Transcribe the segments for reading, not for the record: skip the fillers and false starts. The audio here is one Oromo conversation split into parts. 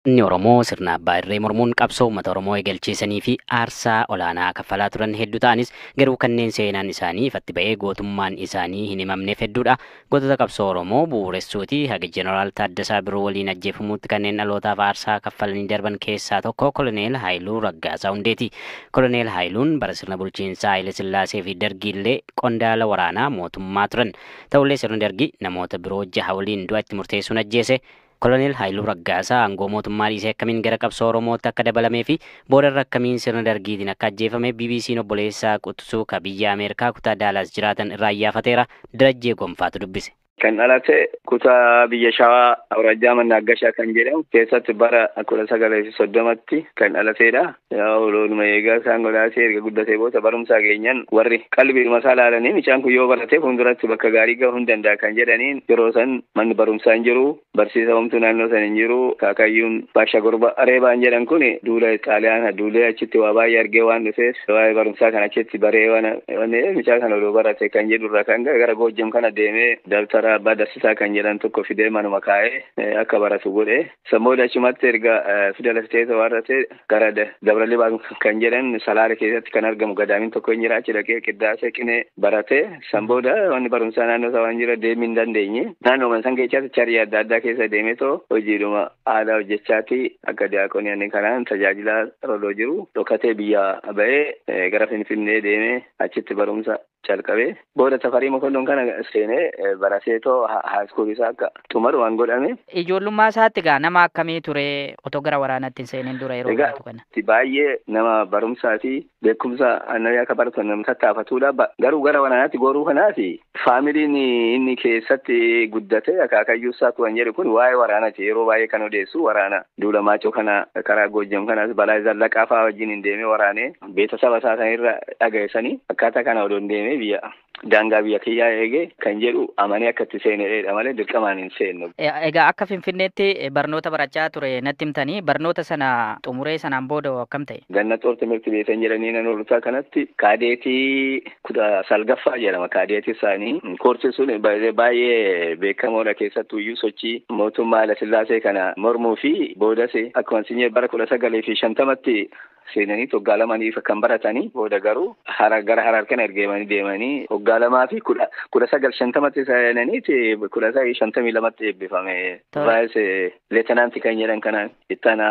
Inni Oromoo sirna abbaa irree mormuun qabsoo uummata Oromoo eegalchiisanii fi aarsaa olaanaa kaffalaa turan hedduu ta'anis garuu kanneen seenaan isaanii ifatti ba'ee gootummaan isaanii hin himamneef hedduudha. Gootota qabsoo Oromoo bu'uuressuuti haga Jeneraal Taaddasaa Birruu waliin ajjeefamuutti kanneen dhalootaaf aarsaa kaffalanii darban keessaa tokko Koloneel Haayiluu Raggaasaa Hundeeti. Koloneel Haayiluun bara sirna bulchiinsaa Haayile Sillaasee fi Dargiillee qondaala waraanaa mootummaa turan. Ta'ullee sirni Dargii namoota biroo jaha waliin du'a itti murteessuun ajjeese. Koloneel Haayiluu Raggaasaa aangoo mootummaa dhiisee akkamiin gara qabsoo Oromootti akka dabalamee fi boodarra akkamiin sirna Dargiitiin akka ajjeefame BBC'n obboleessaa Quxisuu ka biyya Ameerikaa kutaa Daalaas jiraatan irraa iyyaafateera. Darajjee Gonfaatu dubbise. Kan dhalate kutaa biyya Shawaa Awuraajjaa Mannaggashaa kan jedhamu keessatti bara 1930tti kan dhalateedha. Loonuma eegaa isaan godhaatee erga guddatee booda barumsaa geenyaan warri qalbiidhuma isaa ilaalanii mucaan kun yoo barate fuulduratti bakka gaarii gahuu hin danda'a kan jedhaniin yeroo san manni barumsaa hin jiru, barsiisa homtuu naannoo san hin jiru. Kaakayyuun Baasha Gorba Areebaan jedhan kun duula Xaaliyaan duulee achitti waa baay'ee argee waan dhufeef waa'ee barumsaa kan achitti baree waan mucaa kana odoo barate kan jedhurra kan gara Goojjam kana deemee dabtara abbaa darsisaa kan jedhan tokko fidee manuma kaa'ee akka baratu godhe. Sammuu achumatti erga fidela fitee warrate gara Dabra Libaanoos kan jedhan Salaale keessatti kan argamu gadaamin tokko hin jira, achi dhaqee qiddaasee qinee barate. San booda wanni barumsaa naannoo isaa waan jira deemuu hin dandeenye. Naannoo san keessatti charii adda addaa keessa deemee too hojiidhuma aadaa hojjechaati akka diyaaqoonii kanaan tajaajilaa rodoo jiru dhokatee biyya ba'ee gara Finfinnee deemee achitti barumsa calqabee booda Tafarii Mokonnon kana seenee baratee too haayiskuulii isaa akka xumaru waan godhame. Ijoollummaa isaatti egaa nama akkamii ture otoo gara waraanaatti hin seenin dura yeroo baratu kana? Baay'ee nama barumsaa fi beekumsa annayyaa akka baratu nama tattaafatudha. Garuu gara waraanaatti goruu kanaaf faamiliin inni keessatti guddate akaakayyuu isaa kan jedhu kun waa'ee waraanaati. Yeroo baay'ee kan odeessu waraana duula maacoo kana karaa Goojjam kanas balaa zallaqaa fa'aa wajjin hin deemee waraanee beeta saba isaa sanirra dhagayeessanii akkaataa kana odoo hin deemee biyya daangaa biyya kiyyaa eegee kan jedhu amanee akka itti seenedha malee dirqamaan hin seennu. Egaa akka Finfinneetti barnoota barachaa ture natti himtanii, barnoota sana xumuree sanaan booda akkam ta'e? Ganna xoor timirti beekan jedhanii nan hordofaa kanatti kaadeetii 19ffaa jedhama kaadeetii isaanii. Koorsi sun baay'ee beekamoodha keessattuu iyyuu sochii mootummaa Haayile Sillaasee kana mormuu fi boodas akkuma sinyee bara 1950tti seenanii waggaa lamaniif kan baratanii booda garuu gara Harar kana ergeemanii deemanii waggaa lamaa fi 1950tti seenanii 1952tti eebbifame. Vaayis leetanaanti kan jedhan kanaan ittaana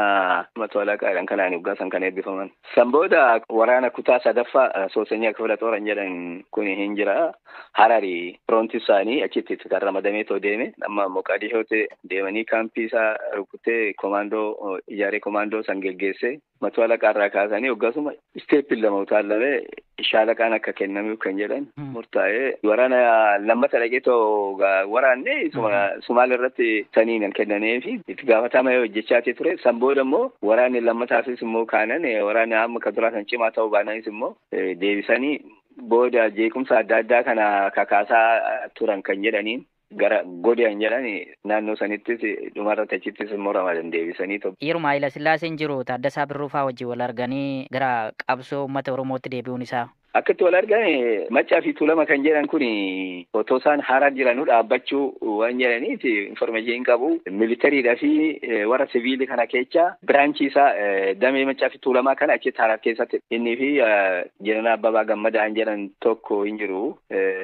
mato alaqaadhaan kanaan waggaa san kan eebbifaman. San booda waraana kutaa sadaffaa soosenyaa kifila xooran jedhan kun hin jira. Harari firoonti isaanii achitti kan ramadamee too deeme amma Moqaadishootti deemanii kaampii isaa rukutee komaandoo ijaaree komaandoo san geggeesse mato alaqaarraa kaasanii waggaasuma isteeppiin lama utaallamee shaalaqaan akka kennamuuf kan jedhan murtaa'ee waraana lammata dhaqee too waraanne Sumaal irratti saniin kennamee fi itti gaafatama hojjechaati ture. San booda immoo waraanni lammataafis immoo kaanan waraanni amma kan duraa kan cimaa ta'uu baanaanis immoo deebisanii booda jeequmsa adda addaa kana kakaasaa turan kan jedhaniin gara godhan jedhan naannoo sanittis dhumarratti achittis immoo ramadan deebisanii. Yeruma Haayile Sillaaseen jiru Taaddasaa Birruu fa'aa wajjin wal arganii gara qabsoo uummata Oromootti deebi'uun isaa. Akkatti wal argan Maccaa fi Tuulama kan jedhan kun otoo isaan Harar jiranuu dhaabbachuu waan jedhaniif informeeshinii qabu. Militariidhaa fi warra siviilii kana keessa biraanchii isaa damee Maccaa fi Tuulamaa kana achitti Harar keessatti inni fi Jeneraal Abbabaa Gammadaa jedhan tokko hin jiru.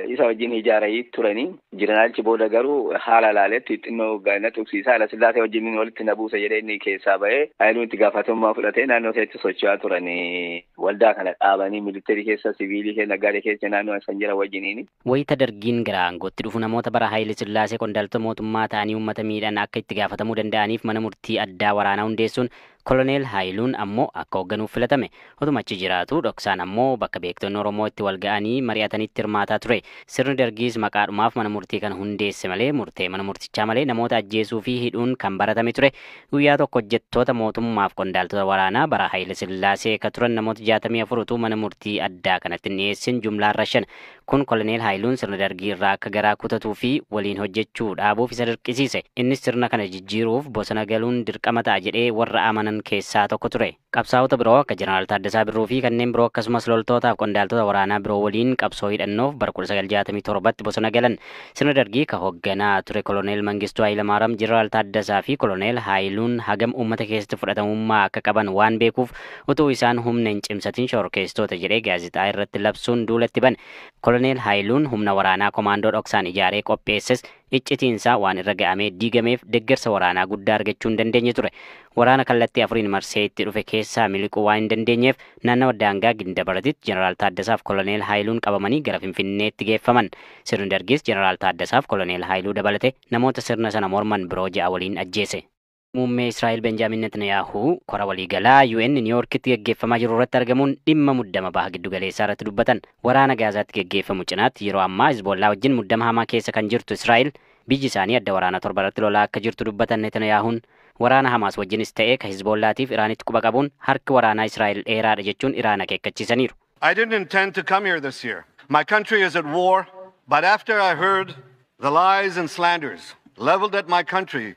Isa wajjin ijaaranii turanii. Jeneraalichi booda garuu haala laaletti xinnoo na tuqsiisa Haayile Sillaasee wajjin walitti na buusa jedhee inni keessaa ba'ee Haayiluun itti gaafatamummaa fudhatee naannoo isaatti socho'aa turanii waldaa kana dhaabanii militarii keessa siviilii keessa naggaadee keessa naannoo san jira wajjiniini. Wayita Dargiin gara aangootti dhufu namoota bara Haayile Sillaasee qondaaltota mootummaa ta'anii uummata miidhan akka itti gaafatamuu danda'aniif mana murtii addaa waraanaa hundeessuun Koloneel Haayiluun ammoo akka hoogganuuf filatame. Otuma achi jiraatu dhoksaan ammoo bakka beektonni Oromoo itti wal ga'anii mari'atanitti hirmaataa ture. Sirni Dargiis maqaadhumaaf mana murtii kana hundeesse malee murtee mana murtichaa malee namoota ajjeesuu fi hidhuun kan baratame ture. Guyyaa tokko hojjettoota mootummaaf qondaaltota waraanaa bara Haayile Sillaasee ka turan namoota 64 utuu mana murtii addaa kanatti hin dhiyeessin jumlaan rashan. Kun Koloneel Haayiluun sirna Dargii irraa akka garaa kutatuu fi waliin hojjechuu dhaabuuf isa dirqisiise. Innis sirna kana jijjiiruuf bosona galuun dirqama ta'a jedhee warra amanan hoogganan keessaa tokko ture. Qabsaa'ota biroo akka Jeneraal Taaddasaa Birruu fi kanneen biroo akkasumas loltootaaf qondaaltota waraanaa biroo waliin qabsoo hidhannoof bara 1967tti bosona galan. Sirna Dargii ka hoogganaa ture Koloneel Mangistuu Hayilamaariyaam Jeneraal Taaddasaa fi Koloneel Haayiluun hagam uummata keessatti fudhatamummaa akka qaban waan beekuuf utuu isaan humna hin cimsatin shororkeessitoota jedhee gaazexaa irratti labsuun duulatti bane. Koloneel Haayiluun humna waraanaa komaandoo dhoksaan ijaaree qopheesses iccitiinsaa waan irra ga'amee diigameef deeggarsa waraanaa guddaa argachuu hin dandeenye ture. Waraana kallattii afuriin marsee itti dhufe keessaa miliquu waan hin dandeenyeef naannawa daangaa Gindabaratitti Jeneraal Taaddasaaf Koloneel Haayiluun qabamanii gara Finfinneetti geeffaman. Sirni Dargis Jeneraal Taaddasaaf Koloneel Haayiluu dabalate namoota sirna sana morman biroo 6 waliin ajjeese. Muummee Israa'el Benjaamin Netanyaahuu kora waliigalaa UN New Yorkitti geggeeffamaa jiru irratti argamuun dhimma muddama baha giddugaleessaa irratti dubbatan. Waraana Gaazaatti geggeeffamu cinaatti yeroo ammaa Hizbollaa wajjin muddama hamaa keessa kan jirtu Israa'el biyyi isaanii adda waraana 7 irratti lolaa akka jirtu dubbatan Netanyaahuun waraana Hamaas wajjinis ta'ee ka Hizbollaatiif Iraanitti quba qabuun harki waraanaa Israa'el dheeraadha jechuun Iraan akeekkachiisaniiru. I didn't intend to come here this year. My country is at war, but after I heard the lies and slanders leveled at my country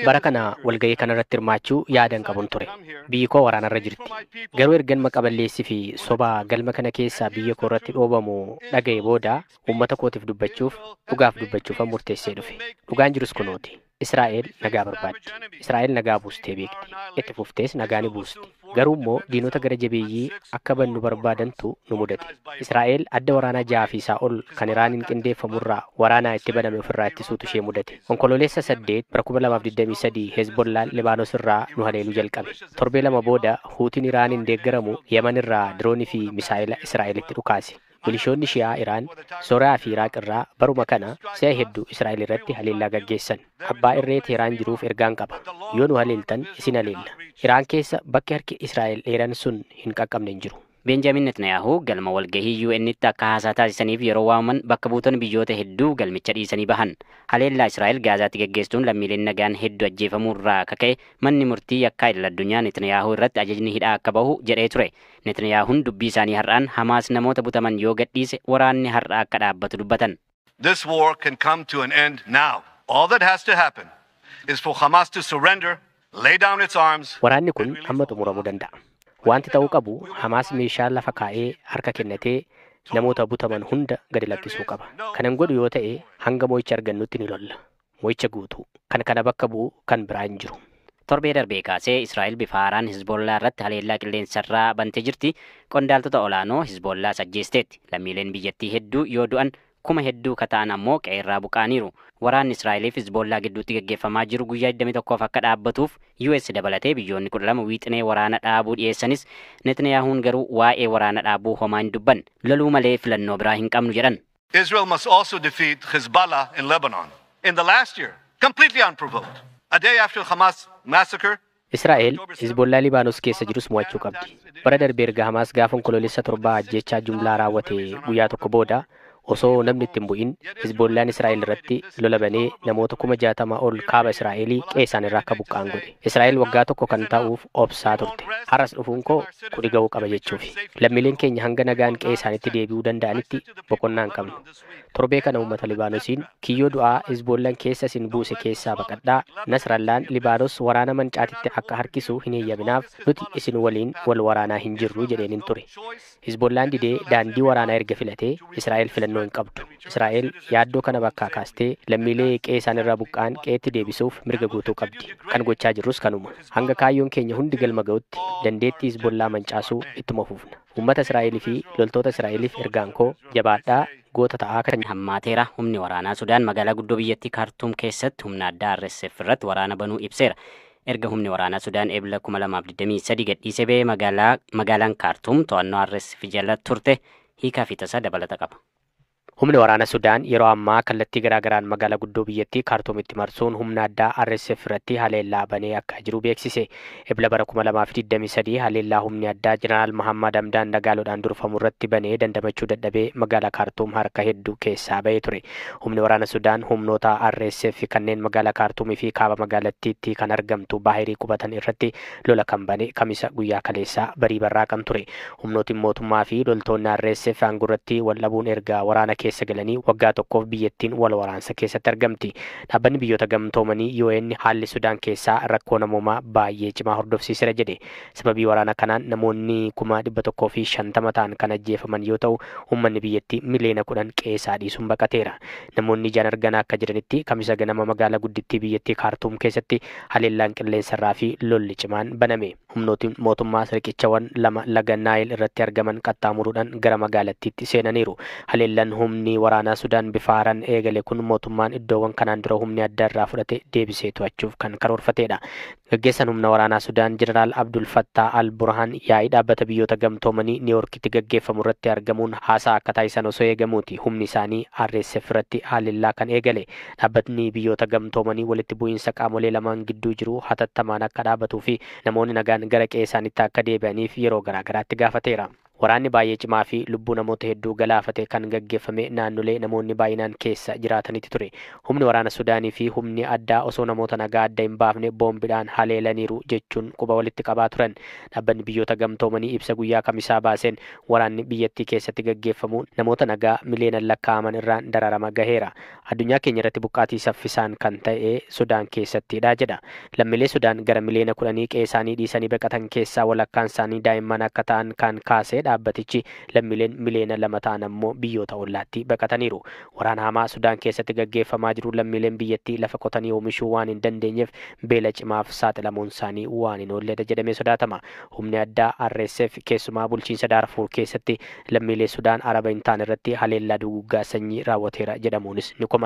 Bara kana walga'ii kanarratti hirmaachuu yaadan qabun ture. Biyyi koo waraanarra jirti. Garuu ergan maqaballeessii fi sobaa galma kana keessaa biyya koo irratti dhoobamu dhaga'e booda uummata kootiif dubbachuuf dhugaaf dubbachuufan murteessee dhufe. Dhugaan jirus kunooti. Israa'el nagaa barbaaddi. Israa'el nagaa buustee beekti. Itti fuftees nagaa ni buusti. Garuu immoo diinota gara jabeeyyii akka bannu barbaadantu nu mudate. Israa'el adda waraanaa 6 fi isaa ol kan Iraaniin qindeeffamurraa waraanaa itti baname ofirraa ittisuutu ishee mudate. Onkololeessa 8 bara 2023 Hezbollaan Libaanos irraa nu haleeluu jalqabe. Torbee 2 booda Huutiin Iraaniin deeggaramu Yemen irraa diroonii fi misaa'ila Israa'elitti dhukaase. Milishoonni Shi'aa Iraan, Sooriyaa fi Iraaq irraa baruma kana si'a hedduu Israa'el irratti haleellaa gaggeessan. Abbaa irree Teheraan jiruuf ergaan qaba. Yoo nu haleeltan isin haleella. Iraan keessa bakki harki Israa'el dheeran sun hin qaqqabne hin jiru. Benjaamin Netanyaahuu galma walgahii UN'tti akka haasaa taasisaniif yeroo waamaman bakka buutonni biyyoota hedduu galmicha dhiisanii bahan. Haleellaa Israa'el Gaazaatti geggeessuun lammiileen nagaan hedduu ajjeefamuu irraa akka ka'e manni murtii yakkaa idil addunyaa Netanyaahuu irratti ajajni hidhaa akka bahu jedhee ture. Netanyaahuun dubbii isaanii har'aan Hamaas namoota butaman yoo gadhiise waraanni har'a akka dhaabbatu dubbatan. This war can come to an end now. All that has to happen is for Hamas to surrender, lay down its arms. Waraanni kun amma xumuramuu danda'a. Wanti ta'uu qabu Hamaas meeshaa lafa kaa'ee harka kennatee namoota butaman hunda gadi lakkisuu qaba. Kanan godhu yoo ta'e hanga mo'icha argannutti ni lolla. Mo'icha guutuu. Kan kana bakka bu'u kan biraa hin jiru. Torbee darbee kaasee Israa'el bifa haaraan Hizbollaa irratti haleellaa qilleensarraa bantee jirti. Qondaaltota olaanoo Hizbollaas ajjeesteetti. Lammiileen biyyattii hedduu yoo du'an kuma hedduu kata'an ammoo qe'eerraa buqaaniiru. Waraanni Israa'eliif Hizbollaa gidduutti gaggeeffamaa jiru guyyaa 21 akka dhaabbatuuf US dabalatee biyyoonni 12 wiixinee waraana dhaabuu dhiyeessanis Netanyaahuun garuu waa'ee waraana dhaabuu homaa hin dubbanne. Loluu malee filannoo biraa hin qabnu jedhan. Israel must also defeat Hezbollah in Lebanon. In the last year, completely unprovoked. A day after Hamas massacre, Israa'el Hizbollaa Libaanos keessa jirus mo'achuu qabdi. Bara darbee erga Hamaas gaafa onkololeessa 7 ajjeechaa jumlaa raawwate guyyaa tokko booda osoo namni itti hin bu'in Hizbollaan Israa'el irratti lola banee namoota 60,000 ol kaaba Israa'elii qe'ee isaan irraa akka buqqa'an godhe. Israa'el waggaa tokko kan ta'uuf obsaa turte. Har'as dhufuun koo kuni ga'uu qaba jechuufi. Lammiileen keenya hanga nagaan qe'ee isaanitti deebi'uu danda'anitti boqonnaa hin qabnu. Torbee kana uummata Libaanosiin kiyyoo du'aa Hizbollaan keessa isin buuse keessaa baqadhaa. Nasrallaan Libaanos waraana mancaatitti akka harkisu hin eeyyaminaaf nuti isin waliin wal waraanaa hin jirru jedheen hin ture. Hizbollaan didee daandii waraanaa erga filatee Israa'el filannoo hin qabdu. Israa'el yaaddoo kana bakkaa kaastee lammiilee qe'ee isaan irraa buqqa'an qe'eetti deebisuuf mirga guutuu qabdi. Kan gochaa jirrus kanuma. Hanga kaayyoon keenya hundi galma ga'utti dandeettii Hizbollaa mancaasuu ittuma fufna. Uummata Israa'elii fi loltoota Israa'eliif ergaan koo jabaadhaa goota ta'aa kan hammaateera. Humni waraanaa Sudaan magaalaa guddoo biyyattii Kaartuum keessatti humna addaa RSF irratti waraana banuu ibseera. Erga humni waraanaa Sudaan eebila 2023 gadhiisee ba'ee magaalaan Kaartuum to'annoo RSF jala turte hiikaa fi tasaa dabalata qaba. Humni waraana Sudaan yeroo ammaa kallattii garaagaraan magaalaa guddoo biyyattii Kaartuumitti marsuun humna addaa RSF irratti haleellaa banee akka jiru beeksise. Ebla bara 2023 haleellaa humni addaa Jeneraal Mahammad Hamdaan Dagaaloodhaan durfamu irratti banee dandamachuu dadhabee magaalaa Kaartuum harka hedduu keessaa bahee ture. Humni waraana Sudaan humnoota RSF kanneen magaalaa Kaartuumii fi kaaba magaalattiitti kan argamtu Baahirii qubatan irratti lola kan bane kamisa guyyaa kaleessaa barii barraaqan ture. Humnootiin mootummaa fi loltoonni RSF aangoo irratti wal dhabuun erga waraana keessa galanii waggaa tokkoof biyyattiin wal waraansa keessatti argamti. Dhaabbanni Biyyoota Gamtoomanii UN haalli Sudaan keessaa rakkoo namoomaa baay'ee cimaa hordofsiiseera jedhe. Sababii waraana kanaan namoonni 150,000 ta'an kan ajjeefaman yoo ta'u, uummanni biyyattii 10 miliyoona qe'ee dhiisuun baqateera. Namoonni ijaan argan akka jedhanitti Kamisa ganama magaalaa guddittii biyyattii Kaartuum keessatti haleellaan qilleensarraa fi lolli cimaan baname. Humnootiin mootummaa riqichawwan lama laga Naayil irratti argaman qaxxaamuruudhaan gara magaalattiitti seenaniiru. Haleellaan humni waraanaa Sudaan bifa haaraan eegale kun mootummaan iddoowwan kanaan dura humni adda irraa fudhate deebisee to'achuuf kan karoorfatedha. Gaggeessaan humna waraanaa Sudaan Jeneraal Abdul Fattah Al Burhaan yaa'ii Dhaabbata Biyyoota Gamtoomanii Niiwoorkitti gaggeeffamu irratti argamuun haasaa akka taasisan osoo eegamuuti humni isaanii RSF irratti haleellaa kan eegale. Dhaabbatni Biyyoota Gamtoomanii walitti bu'iinsa qaamolee lamaan gidduu jiru hatattamaan akka dhaabatuu fi namoonni nagaan gara qe'ee isaaniitti akka deebi'aniif yeroo garaagaraatti gaafateera. Waraanni baay'ee cimaa fi lubbuu namoota hedduu galaafate kan gaggeeffame naannolee namoonni baay'inaan keessa jiraatanitti ture. Humni waraana Sudaanii fi humni addaa osoo namoota nagaa adda hin baafne boombiidhaan haleelaniiru jechuun quba walitti qabaa turan. Dhaabbanni Biyyoota Gamtoomanii ibsa guyyaa Kamisaa baaseen waraanni biyyattii keessatti gaggeeffamu namoota nagaa miliyoonaan lakkaa'aman irraan dararama gaheera. Addunyaa keenya irratti buqqaatii saffisaan kan ta'e Sudaan keessattidha jedha. Lammiilee Sudaan gara 10 miliyoona qe'ee isaanii dhiisanii baqatan keessaa walakkaan isaanii daa'imman akka ta'an kan kaasee dhaabbatichi, lammiileen 2 miliyoona ta'an ammoo biyyoota ollaatti baqataniiru. Waraana hamaa Sudaan keessatti gaggeeffamaa jiru lammiileen biyyattii lafa qotanii oomishuu waan hin dandeenyeef beela cimaaf saaxilamuun isaanii waan hin oolledha jedhamee sodaatama. Humni addaa RSF keessumaa bulchiinsa Daarfuur keessatti lammiilee Sudaan Araba hin taane irratti haleellaa duguuggaa sanyii raawwateera jedhamuunis ni komata.